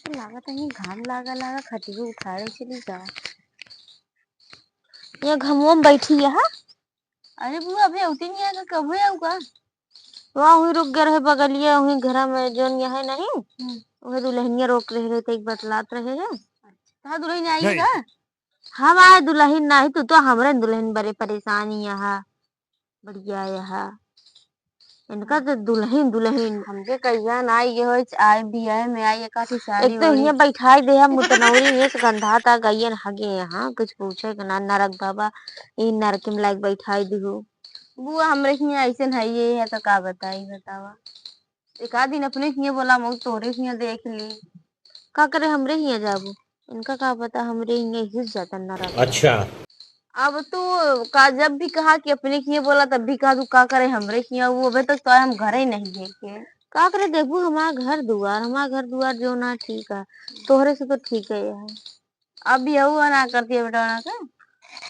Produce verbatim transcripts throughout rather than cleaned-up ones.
तो लागत है, ये घाम लागा लागा खटियो उठाए चली जा। ये घमवा में बैठी है, हाँ? अरे बुआ, अबे उठी नहीं आएगा, कब है आऊगा? वहाँ हुई रुक गए रहे बगलिया, हुई घरा में जोन यहाँ है नहीं, हम्म। वह दुल्हनिया रोक रहे रहे, तो एक बतलात रहे है। अच्छा, दुल्हन आएगी नहीं। का? हम आए दुल्हन नाही, तू तो हमरे दुल्हन बड़े परेशान ही यहाँ, बढ़िया यहाँ। इनका तो दुल्हन, दुल्हन। हमके कहिया ना आई, ये होई, आए बियाह में आई, एकाठी साड़ी एक तो ओढ़ी। हियाँ बैठाई दे, हम मुतनौरी, ये से गंधाता गइयन हगे यहाँ, कुछ पूछे के ना, नरक बाबा, ई नरक में लाइक बैठाई दिहु। बुआ, हमरे हियाँ ऐसे है, ये है तो का बताई, बतावा। एक आध दिन अपने हियाँ बोला, मऊ तोरे हियाँ देख ली। का करे हमरे हियाँ जाबू? इनका का पता हमरे हियाँ घुस जाता नरक। अच्छा। अब तू का जब भी कहा कि अपने हियाँ बोला, तब भी कहा तू का करे हमरे हियाँ, वो अबे तक तो हम घरे नहीं देखे। का करे देखबू हमार घर दुआर, हमार घर दुआर जो ना ठीक है, तोहरे से तो ठीक है यहाँ। अब बियाह ना करती है बेटौना का।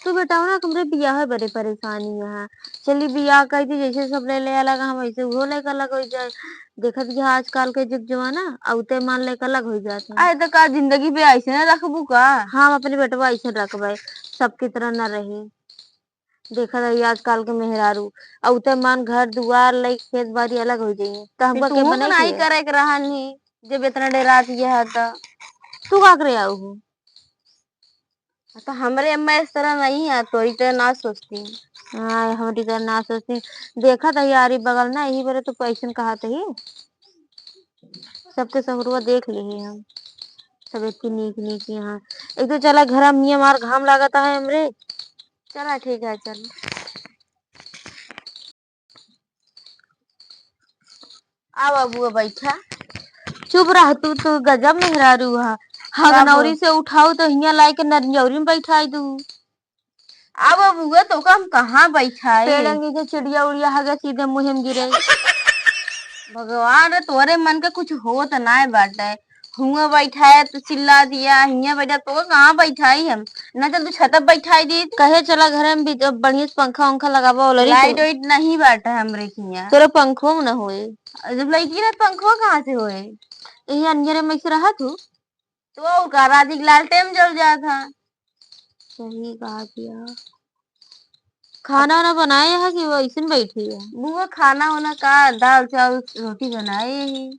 तू बेटौना के हमरे बियाह बड़े परेशानी यहाँ। चली बियाह कर दी, जैसे सब ले ले अलग, हम ऐसे उहो लेकर अलग हो जाए। देखत गया आजकल के जुग जमाना, अउते मान लेकर अलग हो जाते हैं। आए तो का जिंदगी पे ऐसे ना रखबू का? हम अपने बेटवा ऐसे रखबे, सबकी तरह ना रही। देखत है आजकल के मेहरारू, अउते मान घर दुआर लई खेत बाड़ी अलग हो जाइए, तो हमका फिर के तू बने नहीं के? करे के रहा नहीं, जब इतना डेरात ये है तो। तू का करे आऊ हो? तो हमरे अम्मा इस तरह नहीं है, तोरी तरह ना सोचती। हाँ, हमरी तरह ना सोचती। देखा था यारी बगल ना, यही बरे तो पैसन कहा था ही। सबके सहुरवा देख ली हम, सब इतनी नीक नीक यहाँ। एक तो चला घर में हमार घाम लागता है हमरे। चला ठीक है, चल। आवा बुआ बैठा। चुप रह तू, तू गजब मेहरारू हा। का हगनौरी बोल? से उठाऊ तो हियाँ लाई के नरियौरी में बैठाई दू। आवा बुआ, तो का हम कहाँ बैठाई? पेड़न के चिड़िया उड़िया हगे सीधे मुँहे में गिरे। भगवान रे, तोरे मन के कुछ होत नाय बाटे। हुआं बैठाए तो चिल्ला दिया, हियां बैठा तो कहाँ बैठाई हम? ना चल तू छत पे बैठाई दी। कहे चला घरे में भी जब बढ़िया से पंखा उंखा लगावा, ओलरी लाइट तो वाइट नहीं बाटे हमरे हियां। तोरे पंखो में ना होए। जब लड़की रहे पंखो कहाँ से होए? यही अंजरे में से रहा तू। तो और का, रात के लालटेन जल जात है। सही कहा दिया। खाना वाना बनाए है कि वैसे बैठी है? बुआ खाना वाना का, दाल चावल रोटी बनाए ही।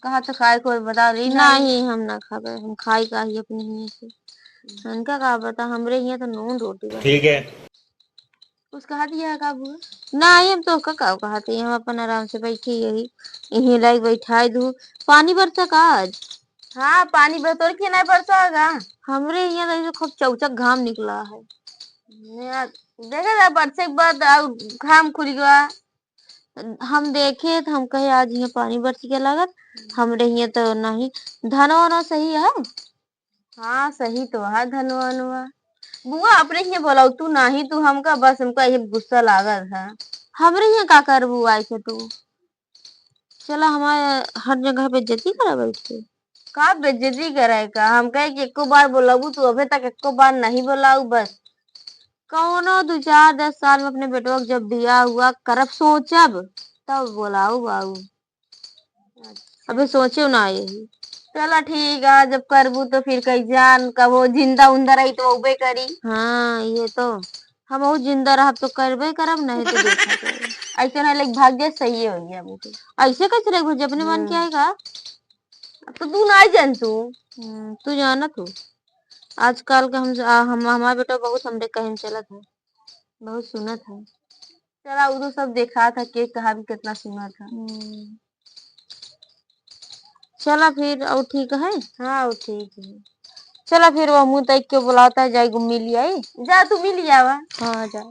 कहा तो खाए को बता रही ना। नहीं, हम ना खाबे, हम खाई का ही अपने हियां से। हमका का पता, हमरे हियां तो नून रोटी बा। ठीक है। कुछ कहा दिया है का बुआ? नहीं, हम तो का, का कहते हैं, हम अपन आराम से बैठी यही, यही लाइक बैठाए दू। पानी बरसा का आज? हाँ, पानी बरस, तोर के नहीं बरसा होगा? हमरे हियां तो ऐसे खूब चौचक घाम निकला है। यार, देखे जा बरसे के बाद और घाम खुल गया। हम देखे तो हम कहे आज यहाँ पानी बरस के लागत, हमरे हियां तो नहीं। धनवा वनवा सही है? हाँ, सही तो है धनवा वनवा। बुआ, अपने हियां बोलाऊ तू, नाही तू हमका, बस हमका ये गुस्सा लागत है। हमरे हियां का करबू आए के तू? चला हमारे हर जगह बेइज्जती करा बैठ के। का बेइज्जती करे का? हम कहे कि एको बार बोलाबू तू, अबे तक एको बार नहीं बोलाऊ बस। कौनो दो चार दस साल में अपने बेटवा के जब बियाह हुआ करब सोचब, तब बोलाऊ बाऊ। अच्छा। अबे सोचे ना यही। चला ठीक है, जब करबू तो फिर कई जान कबो जिंदा उंदा रही तो उबे करी। हाँ, ये तो हम और जिंदा रहब तो करबे करब, नहीं तो देखा जाए। ऐसे ना लाइक भाग जाए, सही हो गया वो तो। ऐसे कैसे रख भौजी, अपने मन के हम्म। आएगा? अब तो तू ना जान तू। हम्म, तू जाना तू। आजकल के हम, आ, हम, हमारा बेटा बहुत हमरे कहन चलत है, बहुत सुनत है। चला, उ तो सब देखा था, के कहा भी कितना सुना था। हम्म। चला फिर, और ठीक है? हाँ, और ठीक है। चला फिर, वो मुँह तक के बुलाता है, जाए घूम मिल आई। जा, तू मिल आवा। हाँ, जा।